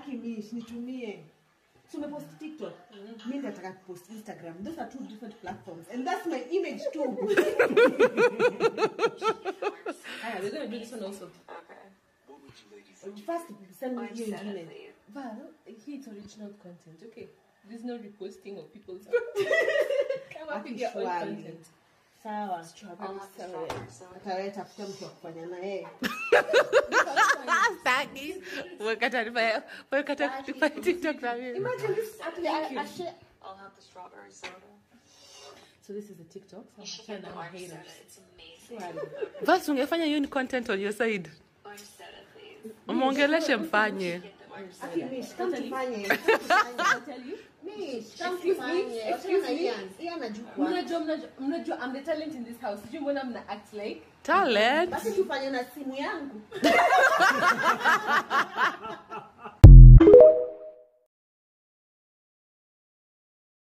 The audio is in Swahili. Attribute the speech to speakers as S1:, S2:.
S1: Aki Mish, nitumie. So umepost TikTok. Mimi nataka kupost Instagram. Those are two different platforms and that's my image too.
S2: Haya, we're going to do this one also.
S3: Okay.
S1: First send me hiyo
S3: Soda,
S1: ingine.
S3: please.
S2: Val, here it's original content. Okay. There's no reposting of people's. Come up with your own
S1: Actually.
S2: content.
S1: Sawa.
S3: I'll
S2: Strawberry
S3: have the
S2: soda.
S3: strawberry soda.
S1: Ataweza tafuta mtu wa kufanya na yeye.
S4: Staki. Weka taarifa, weka taarifa TikTok na mimi.
S1: Imagine this actually I share.
S3: I'll have the strawberry soda.
S2: So this is the TikTok. So
S3: You should
S2: I'm
S3: get the
S2: our
S3: orange soda.
S2: haters.
S3: It's amazing.
S4: Basi ungefanya hiyo ni content on your side.
S3: Orange soda, please.
S4: Muongeleshe mfanye.
S3: Get the orange soda.
S1: Aki Mish, come tufanye.
S2: I'll tell you.
S1: Mish, come
S2: Excuse me,
S1: tufanye.
S2: excuse
S1: Wachana na
S2: me.
S1: Ian. Ian anajua.
S2: Mnajua, I'm the talent in this house. Sijui mbona mna act like
S4: Talent.
S1: Basi tufanye na simu yangu.